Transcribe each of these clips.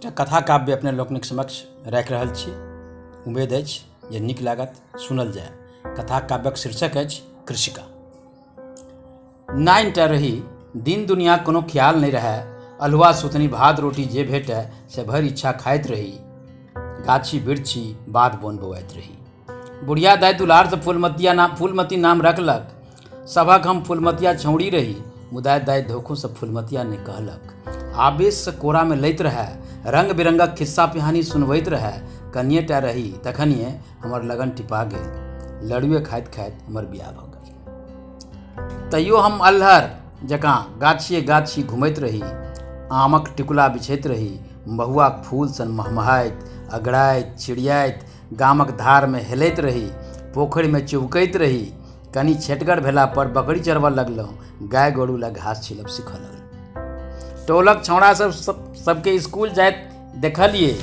एकटा कथा काव्य अपने लोकनिक समक्ष राखि रहल छी। उम्मीद अछि जे नीक लागत, सुनल जाय। कथा काव्यक शीर्षक अछि कृषिका। नाइनटा रही, दिन दुनियाक कोनो ख्याल नहि रहए। अल्हुआ सुथनी भात रोटी जे भेटए से भरि इच्छा खाइत रही। गाछी बिरछी बाध बोन बौआइत रही। बुढ़िया दाइ दुलारसँ फूलमतिया नाम फूलमती नाम रखलक। सभक हम फूलमतिया छौड़ी रही, मुदा दाइ धोखोसँ फूलमतिया नहि कहलक। आवेशसँ कोरामे लैत रहए, रंग बिरंगक खिस्सा पिहानी सुनबैत रहए। कनिएटा रही तखनिए हमर लगन टिपा गेल। लड़ुए खाइत खाइत हमर बियाह भऽ गेल। तैयो हम अल्हर जकाँ गाछिए गाछी घुमैत रही, आमक टिकुला बिछैत रही, महुआक फूल सन महमहाइत अगड़ाइत छिड़ियाइत गामक धारमे हेलैत रही, पोखरिमे चुभकैत रही। कनि छेटगर भेला पर बकरी चरबऽ लगलहुँ, गाय गोरू लए घास छिलब सीखऽ लगलहुँ। टोलक छौड़ा सब सबके स्कूल जाइत देखलियै।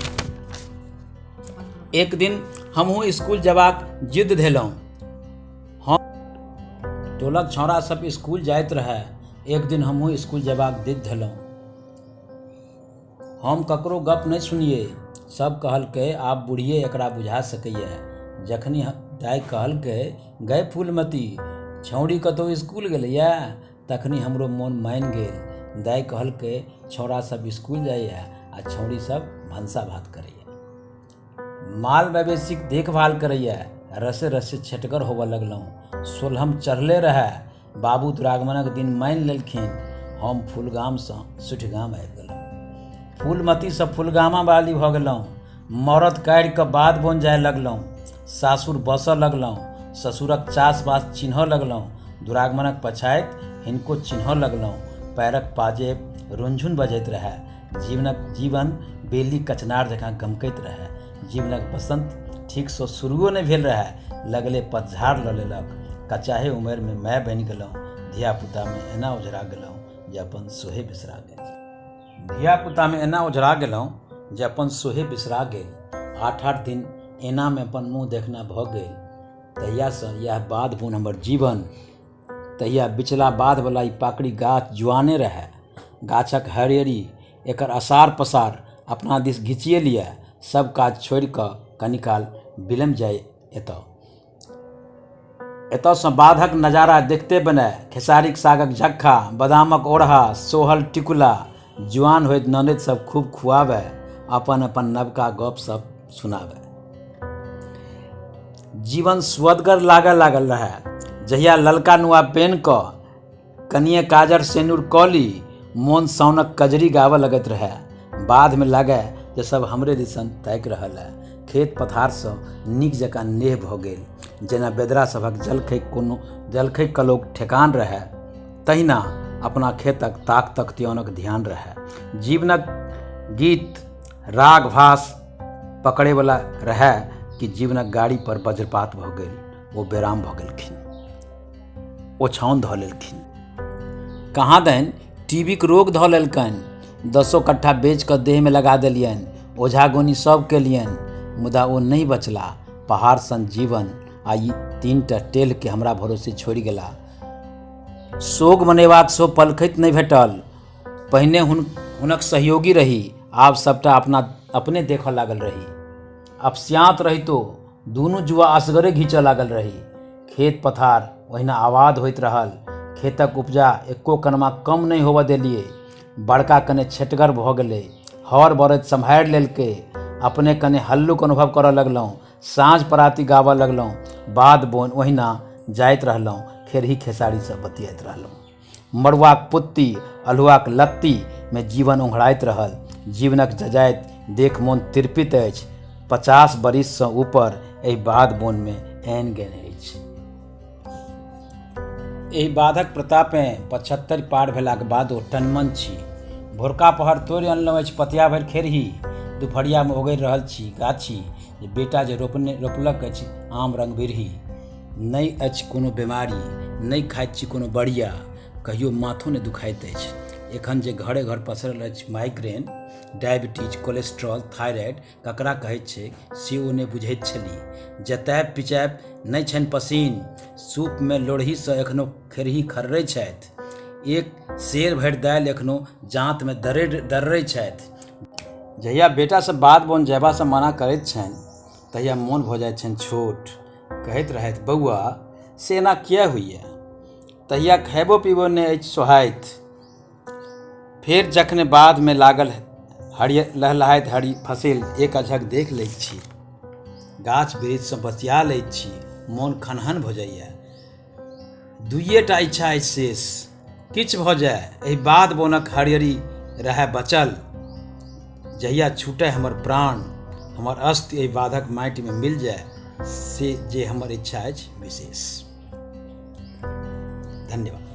एक दिन हमहूँ स्कूल जयबाक जिद्द धेलहुँ। हम टोलक छौड़ा सब स्कूल जाइत रहए, एक दिन हमहूँ स्कूल जयबाक जिद्द धेलहुँ। हम ककरो गप नहि सुनियै। सब कहलकै आब बुढ़िये एकरा बुझा सकैए। जखनि दाइ कहलकै गै फूलमती, छौड़ी कतहु स्कूल गेलैए? तखनि हमरो मोन मानि गेल। दाइ कहलकै छौड़ा सब स्कूल जाइए आ छौड़ी सब भनसा भात करैए। माल मवेशीक देखभाल करैए। रसे रसे छेटगर होबऽ लगलहुँ। सोलहम चढ़ले रहए। बाबू दुरागमनक दिन मानि लेलखिन। हम फूलगामसँ सुठगाम आबि गेलहुँ। फूलमतीसँ फूलगामा वाली भऽ गेलहुँ। मरद काढ़ि कऽ बाध बोन जाय लगलहुँ। सासुर बसऽ लगलहुँ। ससुरक चास बास चिन्हऽ लगलहुँ। दुरागमनक पछाति हिनको चिन्हऽ लगलहुँ। पैरक पाजेब रुनझुन बजैत रहए। जीवनक जीवन बेली कचनार जकाँ गमकैत रहए। जीवनक बसन्त ठीकसँ शुरुओ नहि भेल रहए, लगले पतझाड़ लऽ लेलक। कचाहे उमेरमे माय बनि गेलहुँ। धिया-पुतामे एना ओझरा गेलहुँ जे अपन सोहे बिसरा गेल। धिया-पुतामे एना ओझरा गेलहुँ जे अपन सोहे बिसरा गेल। आठ-आठ दिन एनामे अपन मुँह देखना भऽ गेल। तहियासँ इएह बाध-बोन हमर जीवन। तहिया बिचला बाधवला ई पाकड़ि गाछ जुआने रहए। गाछक हरियरी, एकर असार-पसार अपना दिस घिचिए लिअए। सभ काज छोड़ि कऽ कनी काल बिलमि जाइ एतऽ। एतऽसँ बाधक नजारा देखिते बनए। खेसारीक सागक झक्खा, बदामक ओढ़हा, सोहल टिकुला, जुआन होइत ननदि सभ खूब खुआबए, अपन-अपन नवका गप सभ सुनाबए। जीवन सुअदगर लागऽ लागल रहए। जहिया ललका नुआ पेन्ह कऽ कनिए काजर सेनुर कऽ ली, मोन साउनक कजरी गाबऽ लगैत रहए। बाधमे लागए जे सभ हमरे दिसन ताकि रहल हए। खेत पथारसँ नीक जकाँ नेह भऽ गेल। जेना बेदरा सभक जलखै कोनो जलखै कलौक ठेकान रहए, तहिना अपना खेतक ताक तकतियानक ध्यान रहए। जीवनक गीत राग भास पकड़ैवला रहए कि जीवनक गाड़ी पर वज्रपात भऽ गेल। ओ बेराम भऽ गेलखिन, ओछाओन धऽ लेलखिन। कहाँ दनि टीबीक रोग धऽ लेलकनि। 10 कट्ठा बेच कऽ देहमे लगा देलियनि, ओझा गोनी सब केलियनि, मुदा ओ नहि बचला। पहाड़ सन जीवन आ ई 3टा टेल्हके हमरा भरोसे छोड़ि गेला। शोक मनेबाक सो पलखति नहि भेटल। पहिने हुनक सहयोगी रही, आब सबटा अपना अपने देखऽ लागल रही। अपस्याँत रहितो दुनू जुआ असगरे घीचऽ लागल रही। खेत पथार ओहिना आबाद होइत रहल। खेतक उपजा एक्को कनमा कम नहि होबऽ देलियै। बड़का कने छेटगर भऽ गेलै, हर बरद सम्हारि लेलकै। अपने कने हल्लुक अनुभव करऽ लगलहुँ। साँझ पराती गाबऽ लगलहुँ। बाध बोन ओहिना जाइत रहलहुँ, खेरही खेसारीसँ बतियाइत रहलहुँ। मड़ुआक पुत्ती, अल्हुआक लत्तीमे जीवन ओंघराइत रहल। जीवनक जजाइत देख मोन तिरपित अछि। 50 बरिससँ ऊपर एहि बाध बोनमे आनि गेल अछि। एहि बाधक प्रतापेँ 75 पार भेलाक बादो टनमन छी। भोरका पहर तोड़ि अनलहुँ अछि पतिया भरि खेरही। दुपहरियामे ओगरि रहल छी गाछी जे बेटा जे रोपलक अछि आम रंग बिरही। नहि अछि कोनो बेमारी, नहि खाइत छी कोनो बड़िया, कहियो माथो नहि दुखाइत अछि। एखन जे घरे घर पसरल अछि माइग्रेन, डायबिटीज, कोलेस्ट्रॉल, थायराइड ककरा कहैत छैक से ओ नहि बुझैत छलीह। जतायब पिचायब नहि छनि पसीन। सूपमे लोढ़हीसँ एखनो खेरही खर्रै छथि। एक सेर भरि दालि एखनो जाँतमे दर्रै छथि। जहिया बेटासभ बाध बोन जयबासँ मना करैत छनि तहिया मोन भऽ जाइत छनि छोट। कहैत रहथि बौआ से एना किए होइए? तहिया खयबो पीबो नहि अछि सोहाइत। फेर जखने बाधमे लागल हरियर लहलहाइत हरी फसिल एक अझक देख लैत छी, गाछ वृक्षसँ बतिया लैत छी, मोन खनहन भऽ जाइए। दुइएटा इच्छा अछि शेष, किछु भऽ जाय एहि बाध बोनक हरियरी रहय बचल। जहिया छूटय हमर प्राण, हमर अस्थि एहि बाधक माटिमे मिल जाय, से जे हमर इच्छा अछि विशेष। धन्यवाद।